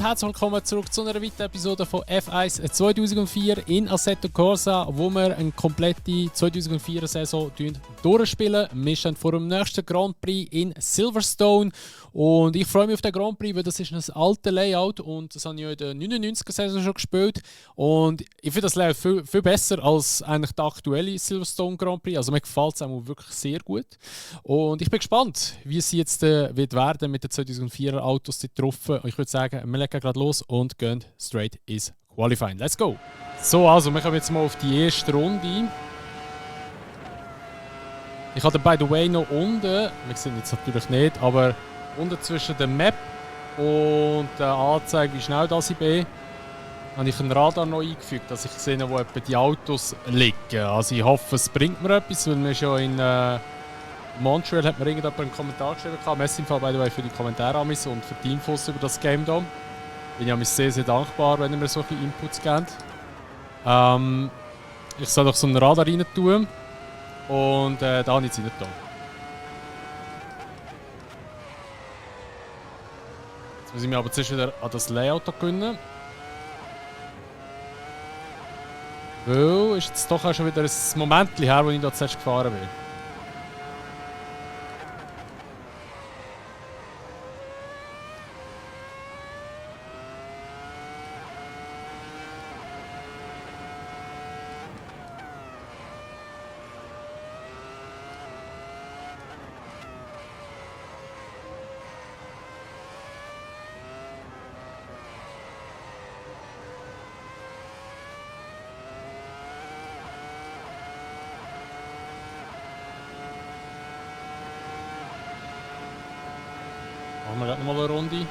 herzlich willkommen zurück zu einer weiteren Episode von F1 2004 in Assetto Corsa, wo wir eine komplette 2004er-Saison durchspielen. Wir stehen vor dem nächsten Grand Prix in Silverstone und ich freue mich auf den Grand Prix, weil das ist ein altes Layout und das habe ich ja in der 99er-Saison schon gespielt und ich finde das Layout viel besser als eigentlich der aktuelle Silverstone Grand Prix. Also mir gefällt es auch wirklich sehr gut und ich bin gespannt, wie es jetzt wird werden mit den 2004er Autos drauf. Ich würde sagen, wir legen gerade los und gehen straight ins Qualifying. Let's go! So, also wir kommen jetzt mal auf die erste Runde. Ich habe by the way noch unten, wir sehen jetzt natürlich nicht, aber unten zwischen der Map und der Anzeige, wie schnell das ich bin, habe ich ein Radar noch eingefügt, dass ich sehe, wo etwa die Autos liegen. Also ich hoffe, es bringt mir etwas, weil wir schon in Montreal hat mir irgendjemand einen Kommentar geschrieben. Merci im Fall by the way für die Kommentare und für die Infos über das Game hier. Bin ja sehr, sehr dankbar, wenn ihr mir solche Inputs gebt. Ich soll doch so einen Radar rein tun. Und da habe ich jetzt rein getan. Jetzt muss ich mich aber zuerst wieder an das Layout gewöhnen. Weil ist jetzt doch auch schon wieder ein Moment her, wo ich da zuerst gefahren bin. Machen wir gerade nochmal eine Runde.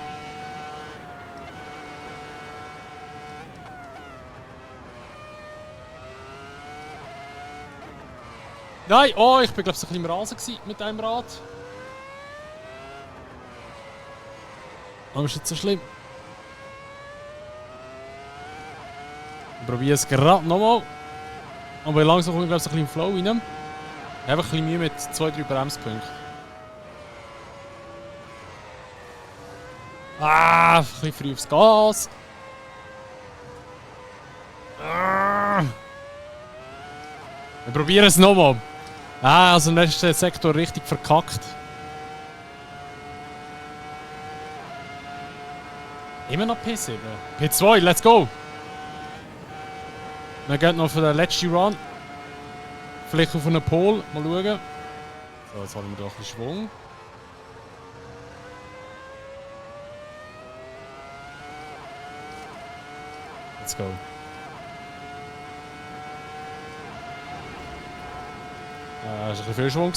Nein! Oh, ich bin glaube ich ein bisschen im Rasen mit diesem Rad. Aber ist jetzt so schlimm. Ich probiere es gerade nochmal. Aber langsam komme ich glaube ich ein bisschen im Flow rein. Ich habe ein bisschen Mühe mit 2-3 Bremspunkten. Ah, ein bisschen früh aufs Gas. Wir probieren es nochmal. Ah, also im letzten Sektor richtig verkackt. Immer noch P7. P2, let's go! Wir gehen noch für den letzten Run. Vielleicht auf einen Pole, mal schauen. So, jetzt haben wir da ein bisschen Schwung. Let's go. Das war ein bisschen viel Schwung.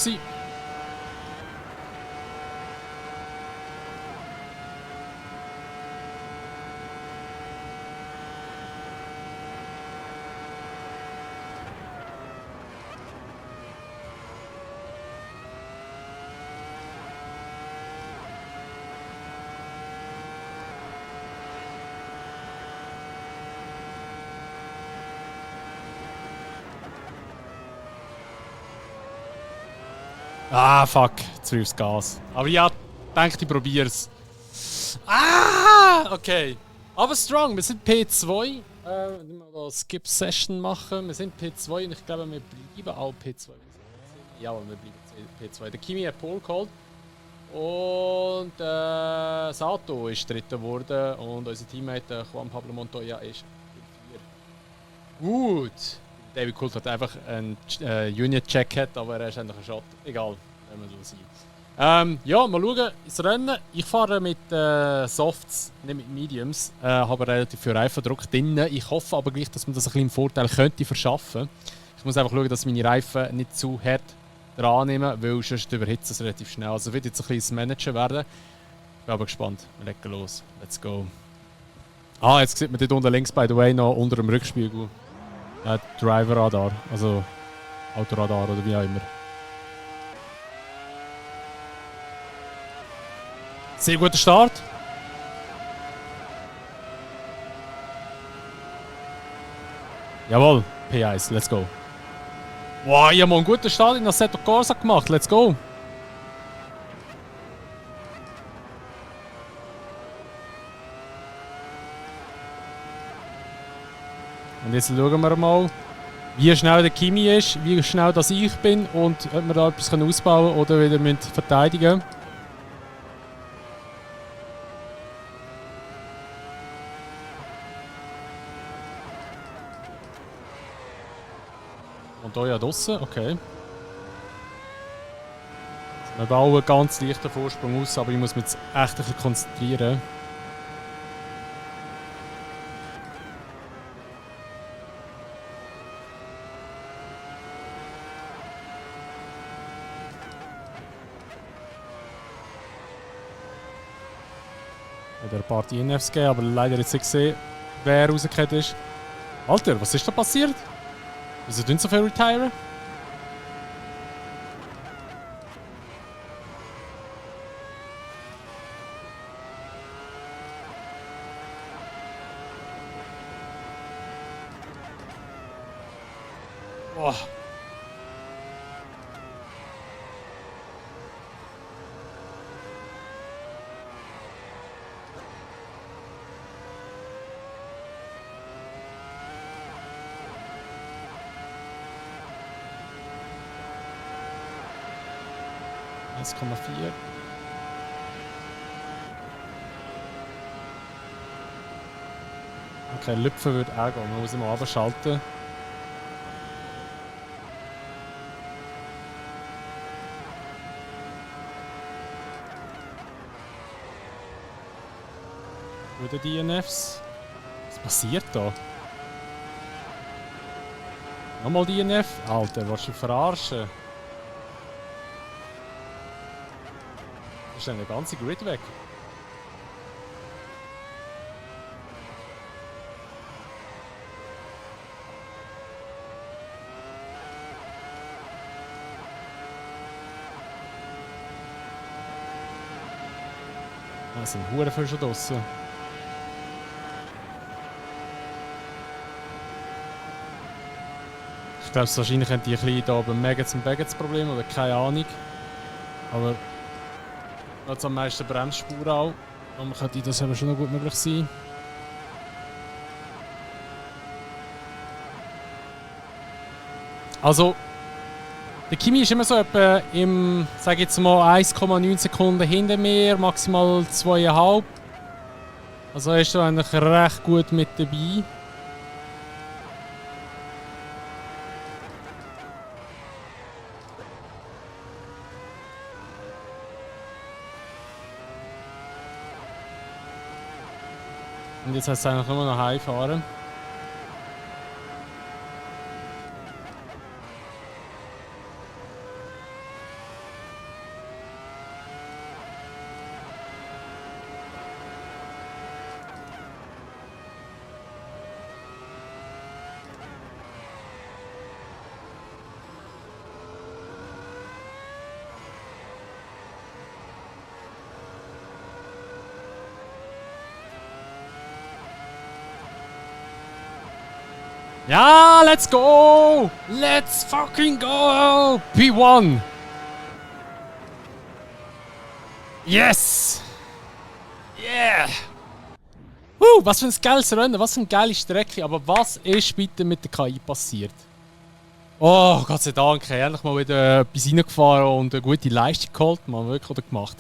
Ah, fuck. Jetzt will ich aufs Gas. Aber ja, denke ich probiere es. Ah, okay. Aber strong. Wir sind P2. Wir mal Skip Session machen. Wir sind P2 und ich glaube, wir bleiben auch P2. Ja, wir bleiben P2. Der Kimi hat Pole geholt. Und Sato ist Dritter geworden. Und unser Teammate Juan Pablo Montoya ist P4. Gut. David Coulthard einfach einen Unit-Check hat, aber er ist eigentlich ein Shot. Egal, wenn wir so sein. Ja, mal schauen ins Rennen. Ich fahre mit Softs, nicht mit Mediums. Habe relativ viel Reifendruck drin. Ich hoffe aber gleich, dass man das ein bisschen im Vorteil könnte verschaffen. Ich muss einfach schauen, dass meine Reifen nicht zu hart dran nehmen, weil sonst überhitzt es relativ schnell. Also wird jetzt ein bisschen Manager werden. Ich bin aber gespannt. Wir legen los. Let's go. Ah, jetzt sieht man dort unten links, by the way, noch unter dem Rückspiegel. Driver-Radar, also Autoradar oder wie auch immer. Sehr guter Start. Jawohl, P1, let's go. Wow, ich habe mal einen guten Start in Assetto Corsa gemacht, let's go. jetzt schauen wir mal, wie schnell der Kimi ist, wie schnell das ich bin und ob wir da etwas ausbauen können oder wieder verteidigen müssen. Und hier ja draussen, okay. Wir bauen einen ganz leichten Vorsprung aus, aber ich muss mich jetzt echt ein bisschen konzentrieren. Wieder ein paar DNFs gegeben, aber leider jetzt nicht gesehen, wer rausgekehrt ist. Alter, was ist da passiert? Wieso tun so viel retiren? Boah. (1,4). Okay, Lüpfen würde auch gehen. Man muss ihn mal abschalten. Wieder DNFs. Was passiert da? Nochmal DNF? Alter, willst du mich verarschen? Ist dann der ganze Grid weg? Da sind hure viele schon draussen. Ich glaube, wahrscheinlich haben die ein bisschen hier beim Maggots-Problem oder keine Ahnung. Aber jetzt am meisten Bremsspur auch. Und man könnte das aber schon noch gut möglich sein. Also, der Kimi ist immer so etwa im, sage jetzt mal, 1,9 Sekunden hinter mir, maximal 2,5. Also er ist da eigentlich recht gut mit dabei. Und jetzt heißt es eigentlich nur noch heimfahren. Ja, let's go! Let's fucking go! P1! Yes! Yeah! Was für ein geiles Rennen, was für eine geile Strecke. Aber was ist bitte mit der KI passiert? Oh, Gott sei Dank, ich habe endlich mal wieder etwas reingefahren und eine gute Leistung geholt. Man wirklich oder gemacht.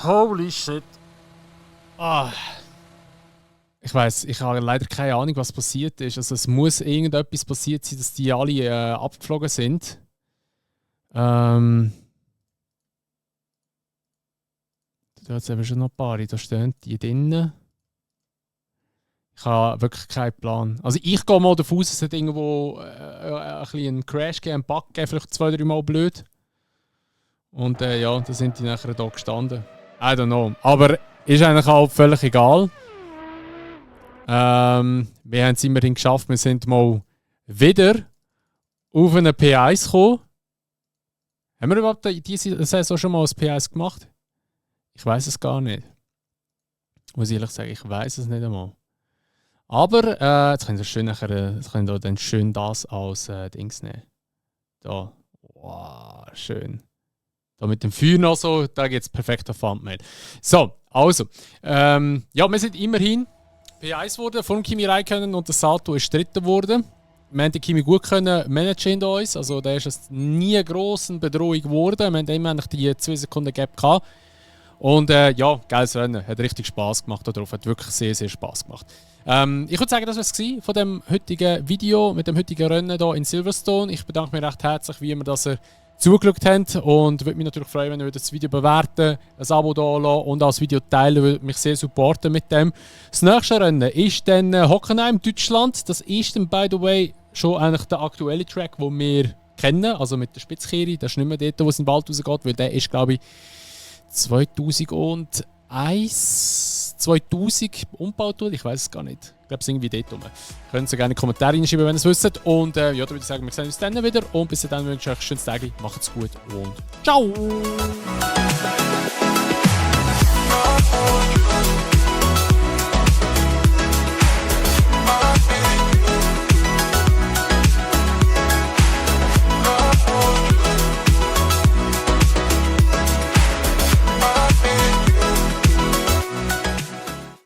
Holy shit. Ah. Ich weiss, ich habe leider keine Ahnung, was passiert ist. Also es muss irgendetwas passiert sein, dass die alle abgeflogen sind. Da hat es eben schon noch ein paar, da stehen die drinnen. Ich habe wirklich keinen Plan. Also ich gehe mal davon aus, es hat irgendwo ein bisschen einen Crash gegeben, einen Bug gegeben, vielleicht 2-3 Mal blöd. Und ja, da sind die nachher da gestanden. I don't know. Aber ist eigentlich auch völlig egal. Wir haben es immerhin geschafft, wir sind mal wieder auf eine P1 gekommen. Haben wir überhaupt diese Saison schon mal ein P1 gemacht? Ich weiß es gar nicht. Muss ich ehrlich sagen, ich weiß es nicht einmal. Aber jetzt können wir dann schön das als Dings nehmen. Da. Wow, schön. Da mit dem Feuer noch so, da gibt es perfekter Thumbnail. So, also. Ja, wir sind immerhin P1 geworden, vor Kimi Räikkönen und der Sato ist Dritter geworden. Wir haben den Kimi gut können managen hinter uns, also der ist nie eine grosse Bedrohung geworden. Wir haben immer die 2 Sekunden Gap gehabt. Und ja, geiles Rennen, hat richtig Spass gemacht darauf, hat wirklich sehr, sehr Spass gemacht. Ich würde sagen, das war es von dem heutigen Video, mit dem heutigen Rennen hier in Silverstone. Ich bedanke mich recht herzlich, wie ihr das zugeschaut habt und würde mich natürlich freuen, wenn ihr das Video bewerten, ein Abo da lassen und auch das Video teilen, würde mich sehr supporten mit dem. Das nächste Rennen ist dann Hockenheim, Deutschland. Das ist dann, by the way, schon eigentlich der aktuelle Track, den wir kennen, also mit der Spitzkehre. Das ist nicht mehr dort, wo es in den Wald rausgeht, weil der ist, glaube ich, 2001, 2000 umgebaut wurde. Ich weiß es gar nicht. Ich glaube, es ist irgendwie dort rum. Könnt ihr gerne in die Kommentare reinschreiben, wenn ihr es wisst. Und ja, da würde ich sagen, wir sehen uns dann wieder. Und bis dann wünsche ich euch ein schönes Tag. Macht's gut und ciao!